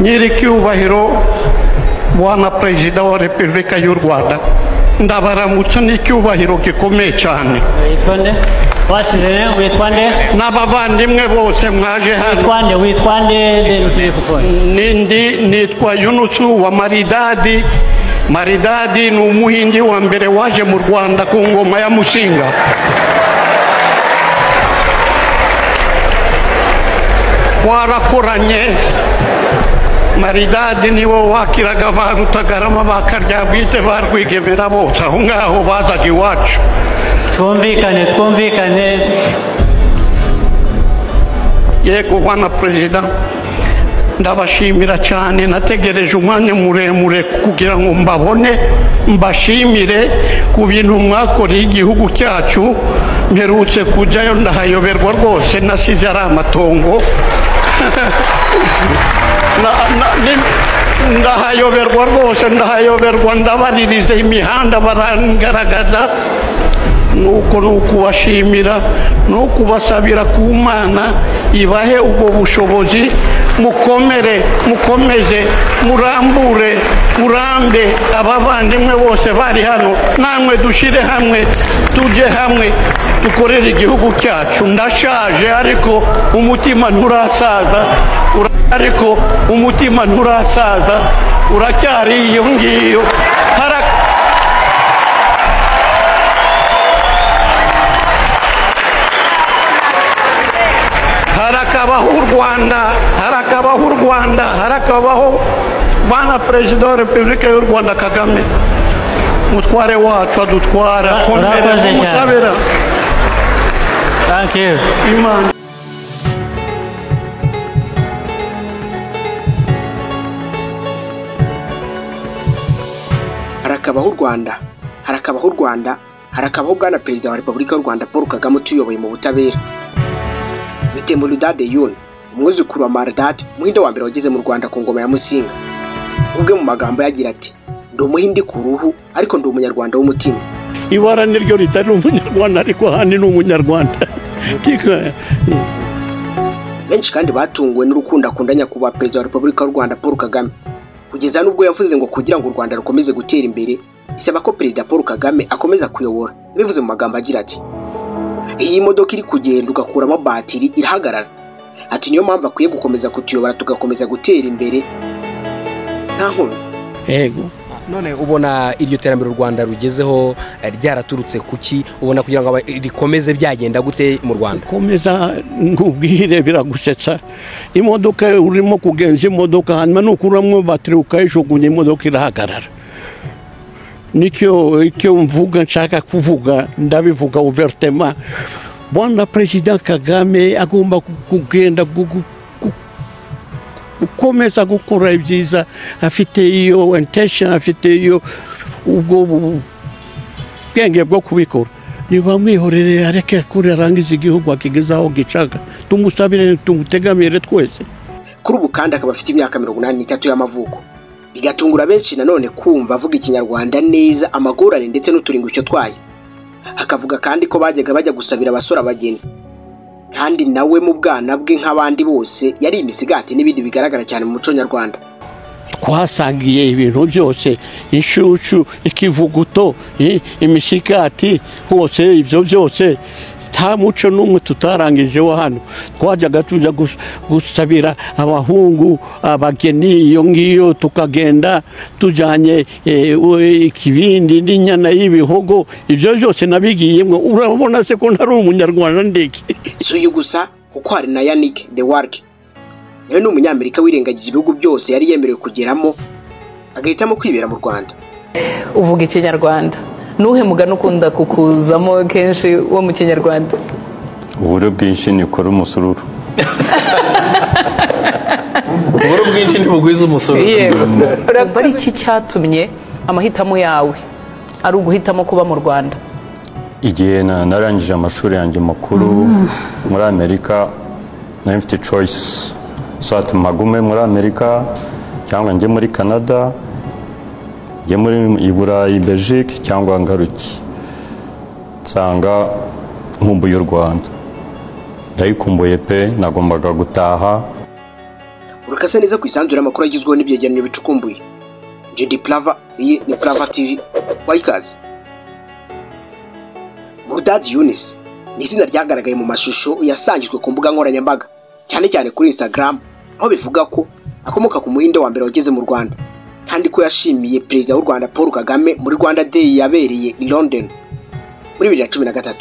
Nyiricyubahiro Bwana Perezida wa Repubulika y'u Rwanda, ndabaramutsa n'icyubahiro gikomeye cyane. Witwa nde? Witwa nde? N'abavandimwe bose mwaje hano. Witwa nde? Witwa nde? Nindi nitwa Yunusu wa Maridadi. Maridadi ni umuhindi wa mbere waje mu Rwanda ku ngoma ya Musinga. Twarakoranye. Maridadi niwe wakiraga ba Rutagarama ba Karyabwite ba Rwigemera bose aho ngaho bazaga iwacu. Twumvikane, twumvikane. Yego Bwana Perezida, ndabashimira cyane. Nategereje umwanya muremure kugira ngo mbabone, mbashimire ku bintu mwakoreye igihugu cyacu. Mperutse kujyayo ndahayoberwa rwose, nasize ari amatongo. Ndahayoberwa rwose, ndahayoberwa, ndabaririza imihanda barangaragaza. Nuko nukubashimira no kubasabira ku Mana ibahe ubwo bushobozi, mukomere, mukomeze, murambure, murambe abavandimwe bose bari hano, namwe dushire hamwe, tujye hamwe, dukorere igihugu cyacu. Ndashaje ariko umutima nturasaza, ariko umutima nturasaza, uracyari iyo ngiyo. Harakabaho u Rwanda, harakabaho u Rwanda, harakabaho Bwana Perezida wa Repubulika y'u Rwanda Kagame, mutware wacu adutwara, komera umutabera. Thank you. Imana. Harakabaho u Rwanda, harakabaho u Rwanda, harakabaho Bwana Perezida wa Repubulika y'u Rwanda Paul Kagame utuyoboye mu butabera. Bitemuludade Yun, umwuzukuru wa Maridadi, umuhinde wa mbere wageze mu Rwanda ku ngoma ya Musinga. Ubwe mu magambo yagira ati: "Ndi umuhindi ku ruhu ariko ndi umunyarwanda w'umutima." Ibara niryo ritari umunyarwanda ariko handi ni umunyarwanda. Benshi kandi batunguwe n'urukundo akunda nyakubahwa Perezida wa Repubulika y'u Rwanda Paul Kagame. Kugeza n'ubwo yavuze ngo kugira ngo u Rwanda rukomeze gutera imbere bisaba ko Perezida Paul Kagame akomeza kuyobora. Bivuze mu magambo agira ati: "Iyi modoka iri kugenda ugakuramo batiri irahagarara." Ati niyo mpamvu akwiye gukomeza kutuyobora tugakomeza gutera imbere nta nkomyi. Yego. None ubona iryo terambere u Rwanda rugezeho ryaraturutse kuki? Ubona kugira ngo rikomeze byagenda gute mu Rwanda? Komeza nkubwire biragusetsa. Imodoka urimo kugenza imodoka hanyuma nukuramwo batiri ukayijugunya imodoka irahagarara. Nicyo icyo mvuga nshaka kuvuga ndabivuga ouvertement. Bwana Perezida Kagame agomba kugenda gukomeza gukora ibyiza, afite iyo intention, afite iyo ubwo bwenge bwo kubikora. Niba mwihorere areke kure arangiza igihugu akigezaho gicaga, tumusabire tumutegamire twese. Kuri ubu kandi akaba afite imyaka 83 y'amavuko. Bigatungura benshi nanone kumva avuga ikinyarwanda neza, amagorane ndetse n'uturingushyo twayo. Akavuga kandi ko bajyaga bajya gusabira abasore abageni, kandi nawe mu bwana bwe nk'abandi bose yari imisigati n'ibindi bigaragara cyane mu muco nyarwanda. Twasangiye ibintu byose, inshyushyu, ikivuguto, imisigati, hose ibyo byose nta muco n'umwe tutarangije wa hano. Twajyaga tujya gusabira abahungu abageni iyo ngiyo, tukagenda tujyanye ikibindi n'inyana y'ibihogo, ibyo byose nabigiyemo. Urabona se ko ntari umunyarwanda ndeke? Si uyu gusa kuko hari na Yannick de Wark, nawe ni umunyamerika wirengagije ibihugu byose yari yemerewe kugeramo agahitamo kwibera mu Rwanda. Uvuga ikinyarwanda, nuhe mugani ukunda kukuzamo kenshi wo mu kinyarwanda? Uburo bwinshi nikora umusururu. Uburo bwinshi ntibugwiza umusururu. Yego. Urumva iki cyatumye amahitamo yawe ari uguhitamo kuba mu Rwanda? Igihe narangije amashuri yanjye makuru muri Amerika, nari mfite choice. So mpagume muri Amerika cyangwa njye muri Canada, njye muri Burayi, Belgique cyangwa ngaruki. Nsanga nkumbuye u Rwanda, ndayikumbuye pe, nagombaga gutaha. U Urakasa neza ku isanzure amakuru agizweho n'ibyegeranyo bicukumbuye. Judy Plava, iyi ni Plava TV. Wayikaze. Murdad Yunis ni izina ryagaragaye mu mashusho yasangijwe ku mbuga nkoranyambaga, cyane cyane kuri Instagram, aho bivuga ko akomoka ku muhinde wa mbere wageze mu Rwanda, kandi ko yashimiye Perezida w'u Rwanda Paul Kagame muri Rwanda Day yabereye i London muri 2013.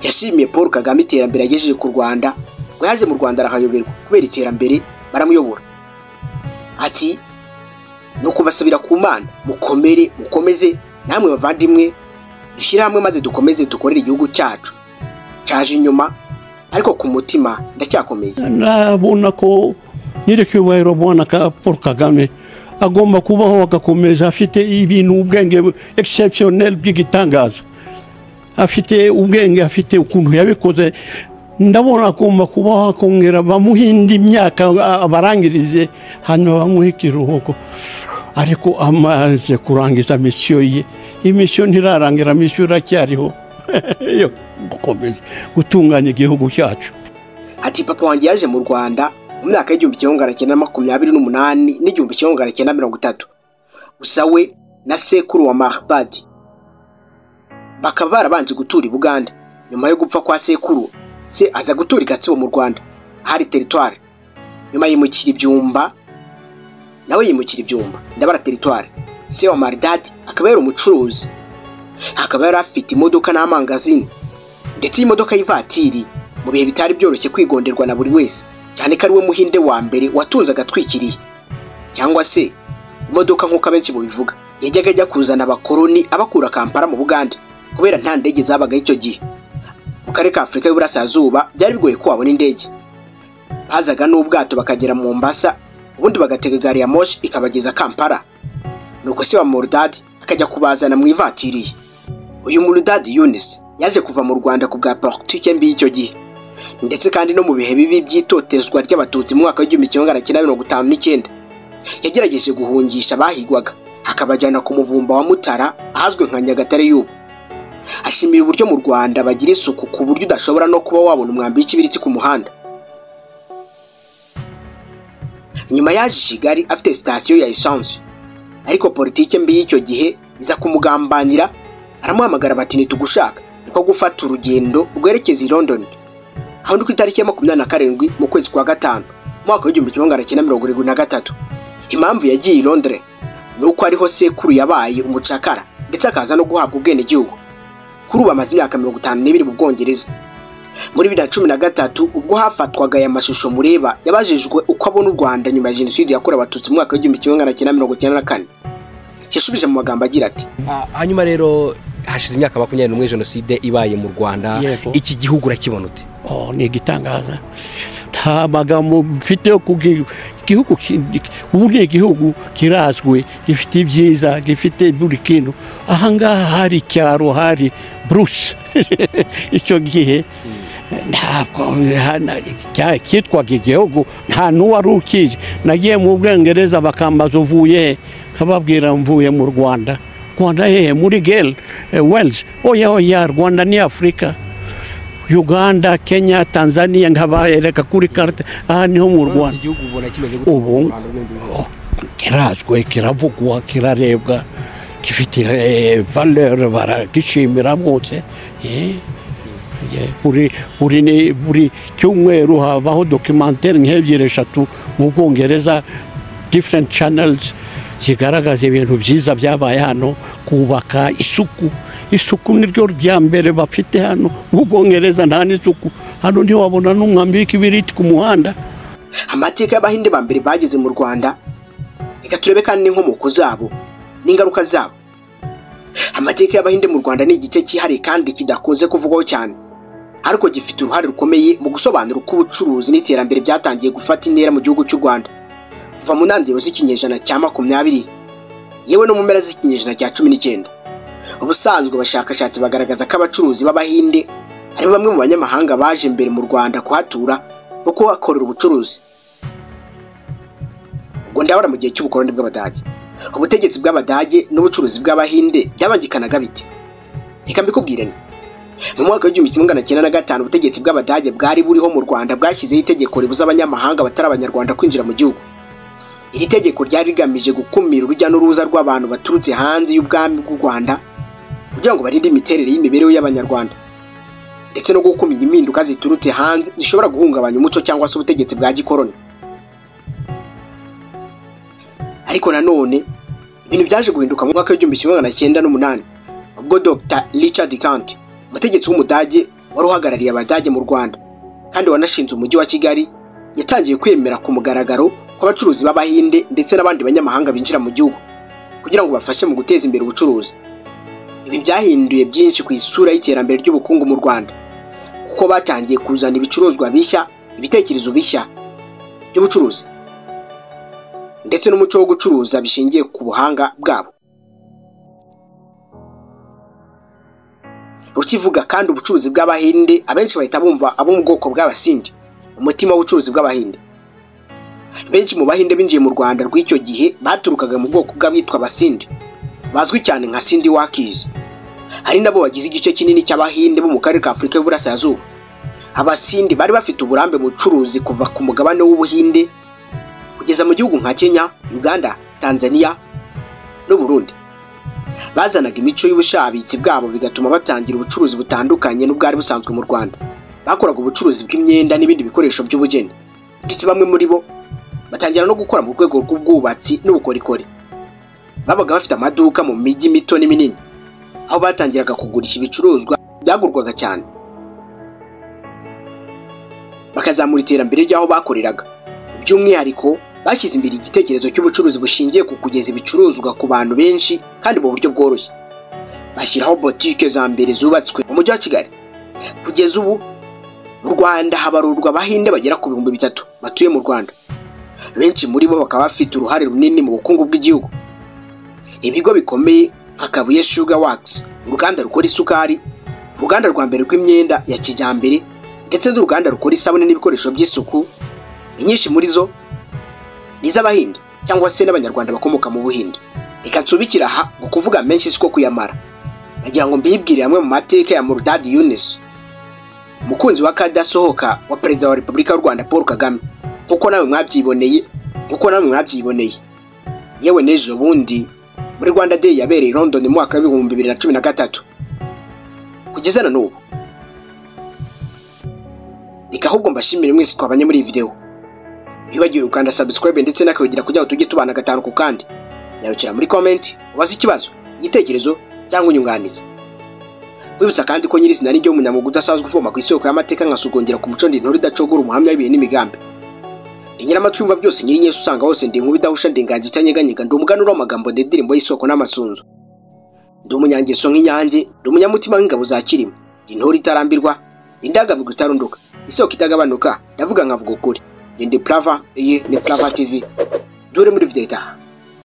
Yashimiye Paul Kagame iterambere yagejeje ku Rwanda, ngo yaje mu Rwanda arahayoberwa kubera iterambere baramuyobora. Ati nuko basabira ku Mana, mukomere, mukomeze namwe bavandimwe, dushyire hamwe maze dukomeze dukorere igihugu cyacu. Cyaje inyuma ariko ku mutima ndacyakomeye. Nabona ko nyiricyubahiro bwana Paul Kagame agomba kubaho agakomeza, afite ibintu ubwenge exceptionnel bw'igitangaza, afite ubwenge, afite ukuntu yabikoze. Ndabona agomba kubaho akongera bamuha indi myaka abarangirize, hanyuma bamuhe ikiruhuko. Ariko amaze kurangiza misiyo ye, imisiyo ntirarangira, misiyo iracyariho yo gukomeza gutunganya igihugu cyacu. Ati papa wanjye yaje mu Rwanda mu myaka y'1928 n'1930. Gusa we na sekuru wa Mardad bakaba barabanje gutura i Buganda. Nyuma yo gupfa kwa sekuru, se aza gutura i Gatsibo mu Rwanda hari territoire. Nyuma yimukira ibyumba, nawe yimukira ibyumba ndabara territoire. Se wa Mardad akaba yari umucuruzi, akaba yari afite imodoka n'amangazini, ndetse imodoka y'ivatiri mu bihe bitari byoroshye kwigonderwa na buri wese, cyane ko ari we muhinde wa mbere watunze agatwikiriye, cyangwa se imodoka nk'uko abenshi mubivuga. Yajyaga ajya kuzana abakoroni abakura Kampala mu Bugande, kubera nta ndege zabaga icyo gihe. Mu karere ka Afurika y'Uburasirazuba byari bigoye ko wabona indege. Bazaga n'ubwato bakagera mu Mombasa, ubundi bagatega gari ya moshi ikabageza Kampala. Nuko se wa Murdad akajya kubazana mu ivatiri. Uyu Murdad Yunis yaje kuva mu Rwanda ku bwa politike mbi y'icyo gihe, ndetse kandi no mu bihe bibi by'itotezwa ry'abatutsi mu mwaka w'1959. Yagerageje guhungisha abahigwaga akabajyana ku muvumba wa Mutara ahazwi nka Nyagatare y'ubu. Ashimira uburyo mu Rwanda bagira isuku ku buryo udashobora no kuba wabona umwambi w'ikibiriti ku muhanda. Nyuma yaje Kigali afite sitasiyo ya essence, ariko politike mbi y'icyo gihe iza kumugambanira, aramuhamagara bati ntitugushaka, niko gufata urugendo rwerekeza i London, aho ni ku itariki ya 27 mu kwezi kwa 5 mwaka w'1973. Impamvu yagiye i Londres ni uko ariho sekuru yabaye umucakara, ndetse akaza no guhabwa ubwenegihugu. Kuri ubu amaze imyaka 52 mu Bwongereza. Muri 2013 ubwo hafatwaga aya mashusho mureba, yabajijwe uko abona u Rwanda nyuma ya jenoside yakorewe abatutsi mu mwaka w'1994. Yashubije mu magambo agira ati: Hanyuma rero hashize imyaka 21 jenoside ibaye mu Rwanda, iki gihugu urakibona ute? Oh, ni igitangaza. Nta magambo mfite yo kugira. Igihugu ubu ni igihugu kirazwi, gifite ibyiza, gifite buri kintu. Aha ngaha hari icyaro, hari Bruce. Icyo gihe ntabwo cyitwaga igihugu, nta n'uwari ukizi. Nagiye mu Bwongereza bakambaza uvuye, nkababwira mvuye mu Rwanda. Rwanda hehe? Muri Gale Wales. Oya oya, Rwanda ni Afurika. Uganda, Kenya, Tanzania, nkabahereka kuri carte, aha niho mu Rwanda. Ubu kirazwe, kiravugwa, kirarebwa, gifite valeur, baragishimira mwose. Buri cyumweru habaho documentaire nk'ebyiri eshatu mu Bwongereza, different channels zigaragaza ibintu byiza byabaye hano, kubaka isuku. Isuku niryo rya mbere bafite hano mu Bwongereza, nta n'isuku hano, ntiwabona n'umwambi w'ikibiriti ku muhanda. Amateka y'abahinde ba mbere bageze mu Rwanda, reka turebe kandi n'inkomoko zabo n'ingaruka zabo. Amateka y'abahinde mu Rwanda ni igice cyihariye kandi kidakunze kuvugwaho cyane, ariko gifite uruhare rukomeye mu gusobanura uko ubucuruzi n'iterambere byatangiye gufata intera mu gihugu cy'u Rwanda kuva mu ntangiriro z'ikinyejana cya 20, yewe no mu mpera z'ikinyejana cya 19. Ubusanzwe abashakashatsi bagaragaza ko abacuruzi b'abahinde ari bamwe mu banyamahanga baje mbere mu Rwanda kuhatura no kuhakorera ubucuruzi. Ubwo ndabara mu gihe cy'ubukoloni bw'Abadage. Ubutegetsi bw'Abadage n'ubucuruzi bw'Abahinde byabangikanaga bite? Reka mbikubwire ni. Mu mwaka w'1905 ubutegetsi bw'Abadage bwari buriho mu Rwanda bwashyizeho itegeko ribuza abanyamahanga batari Abanyarwanda kwinjira mu gihugu. Iri tegeko ryari rigamije gukumira urujya n'uruza rw'abantu baturutse hanze y'ubwami bw'u Rwanda kugira ngo barinde imiterere y'imibereho y'Abanyarwanda ndetse no gukumira impinduka ziturutse hanze zishobora guhungabanya umuco cyangwa se ubutegetsi bwa gikoroni. Ariko nanone ibintu byaje guhinduka mu mwaka w'1908 ubwo Dr Richard Kandt, umutegetsi w'Umudage wari uhagarariye Abadage mu Rwanda kandi wanashinze umujyi wa Kigali, yatangiye kwemera ku mugaragaro ko abacuruzi b'Abahinde ndetse n'abandi banyamahanga binjira mu gihugu kugira ngo bafashe mu guteza imbere ubucuruzi. Ibi byahinduye byinshi ku isura y'iterambere ry'ubukungu mu Rwanda, kuko batangiye kuzana ibicuruzwa bishya, ibitekerezo bishya by'ubucuruzi ndetse n'umuco wo gucuruza bishingiye ku buhanga bwabo. Ukivuga kandi ubucuruzi bw'Abahinde, abenshi bahita bumva abo mu bwoko bw'Abasindi, umutima w'ubucuruzi bw'Abahinde. Benshi mu Bahinde binjiye mu Rwanda rw'icyo gihe baturukaga mu bwoko bw'abitwa Abasindi, bazwi cyane nka Sindi Wakizi. Hari nabo bagize igice kinini cy'Abahinde bo mu karere ka Afurika y'Uburasirazuba. Abasindi bari bafite uburambe mu bucuruzi kuva ku mugabane w'Ubuhinde kugeza mu gihugu nka Kenya, Uganda, Tanzania n'u Burundi. Bazanaga imico y'ubushabitsi bwabo bigatuma batangira ubucuruzi butandukanye n'ubwari busanzwe mu Rwanda. Bakoraga ubucuruzi bw'imyenda n'ibindi bikoresho by'ubugeni, ndetse bamwe muri bo batangira no gukora mu rwego rw'ubwubatsi n'ubukorikori. Babaga bafite amaduka mu mijyi mito n'iminini, aho batangiraga kugurisha ibicuruzwa byagurwaga cyane, bakazamura iterambere ry'aho bakoreraga. By'umwihariko bashyize imbere igitekerezo cy'ubucuruzi bushingiye ku kugeza ibicuruzwa ku bantu benshi kandi mu buryo bworoshye. Bashyiraho botike za mbere zubatswe mu mujyi wa Kigali. Kugeza ubu mu Rwanda habarurwa Abahinde bagera ku 3000 batuye mu Rwanda. Benshi muri bo bakaba bafite uruhare runini mu bukungu bw'igihugu. Ibigo bikomeye nka Kabuye Sugar Works, uruganda rukora isukari, uruganda rwa mbere rw'imyenda ya kijyambere ndetse n'uruganda rukora isabune n'ibikoresho by'isuku, inyinshi muri zo ni iz'Abahinde cyangwa se n'Abanyarwanda bakomoka mu Buhinde. Reka nsubikire aha ngo kuvuga menshi siko kuyamara. Nagira ngo mbibwire amwe mu mateka ya Murudadi Yunus, umukunzi wa kadasohoka wa Perezida wa Repubulika y'u Rwanda Paul Kagame, nkuko nawe mwabyiboneye. Yewe n'ejo bundi muri Rwanda Day yabereye i London mu mwaka w'2013 kugeza na n'ubu. Reka ahubwo mbashimire mwese twabanye muri iyi video. Ntiwibagirwe gukanda subscribe ndetse n'akayogera kugira ngo tujye tubana gatanu ku kandi. Nyarukira muri comment ubaze ikibazo, igitekerezo cyangwa inyunganizi. Wibutsa kandi ko nyirizina ari ryo munyamwuga udasanzwe uvoma ku isoko y'amateka nkasugongera ku muco ndi intore idacogora umuhamya w'ibihe n'imigambi. Nyiramatwi yumva byose nyiri usanga hose ndi inkuba idahusha ndi inganji itanyeganyega ndi umuganura w'amagambo ndi indirimbo y'isoko n'amasunzu. Ndi umunyangeso nk'inyange, ndi umunyamutima nk'ingabo za Kirima, ndi intore itarambirwa, ndi indangamirwa itarunduka, isoko itagabanuka, ndavuga nkavuga ukuri. Ndi Plava, iyi ni Plava TV. Dure muri video itaha.